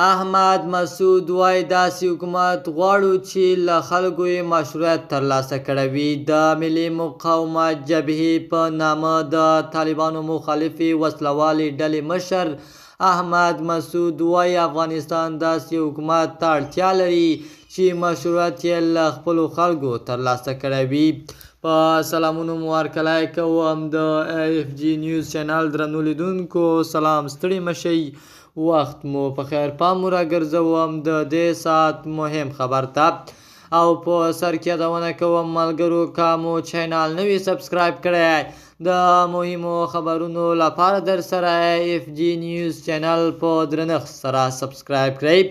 احمد مسعود وايي، داسې حکومت غواړو چې له خلکو یې مشروعیت ترلاسه کړی وي. د ملي مقاومت جبهې په نامه د طالبانو مخالفې وسلهوالې ډلې مشر احمد مسعود وايي، افغانستان داسې حکومت ته اړتیا لري چې مشروعیت یې له خپلو خلکو ترلاسه کړی وي. په سلامونو مو هرکلی کوم د اف جی نیوز چینل درنو لیدونکو، سلام، ستړي مشئ، وخت مو په خیر. پام مو راګرځوم د دې ساعت مهم خبر ته او په سر کې یادونه کوم ملګرو، که مو چینل نه وي سبسکرایب کړی، د مهمو خبرونو لپاره در سره اف جی نیوز چینل په درنښت سره سبسکرایب کړئ.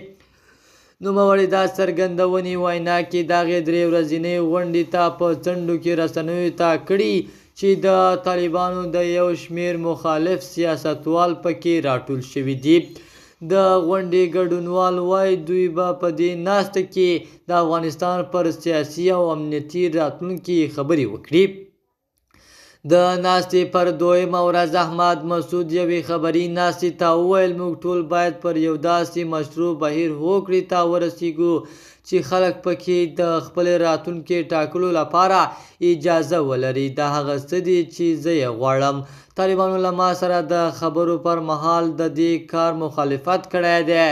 نوموړي دا څرګندونې وینا کې دغې 3 ورځنۍ غونډې ته په څنډو کې رسنیو ته کړي چې د طالبانو د یو شمېر مخالف سیاستوال پکې راټول شوي دي. د غونډې ګډونوال وايي، دوی به په دې ناسته کې د افغانستان پر سیاسي او امنیتي راتلونکي خبرې وکړي. د ناستې پر دویمه ورځ احمد مسعود یوې خبري ناستې ته وویل، موږ ټول باید پر یو داسې مشروع بهیر هوکړې ته ورسیږو چې خلک پکې د خپلې راتلونکې ټاکلو لپاره اجازه ولري. دا هغه څه دي چې زه یې غواړم. طالبانو له ما سره د خبرو پر مهال د دې کار مخالفت کړی دی.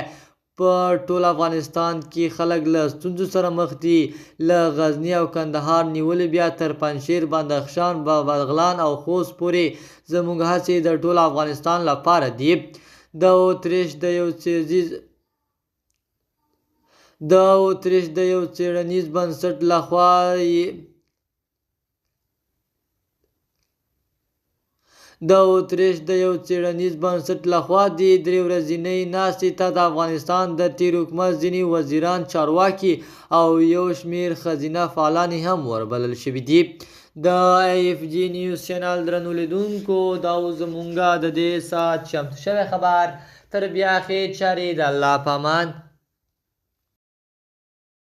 په ټول افغانستان کې خلک له ستونزو سره مخ دي، له غزني او کندهار نیولې بیا تر پنجشیر، بدخشان، بغلان او خوست پورې زموږ هڅې د ټول افغانستان لپاره دي. د اتریش د یو څېړنیز بنسټ لخوا د اتریش د یو څېړنیز بنسټ لخوا دې 3 ورځنۍ ناستې ته د افغانستان د تېر حکومت ځینې وزیران، چارواکي او یو شمېر ښځینه فعالانې هم وربلل شوي دي. د اف جی نیوز چینل درنو لیدونکو، دا و زمونږ د دې ساعت چمتو شوی خبر. تر بیا ښې چارې، د الله په امان.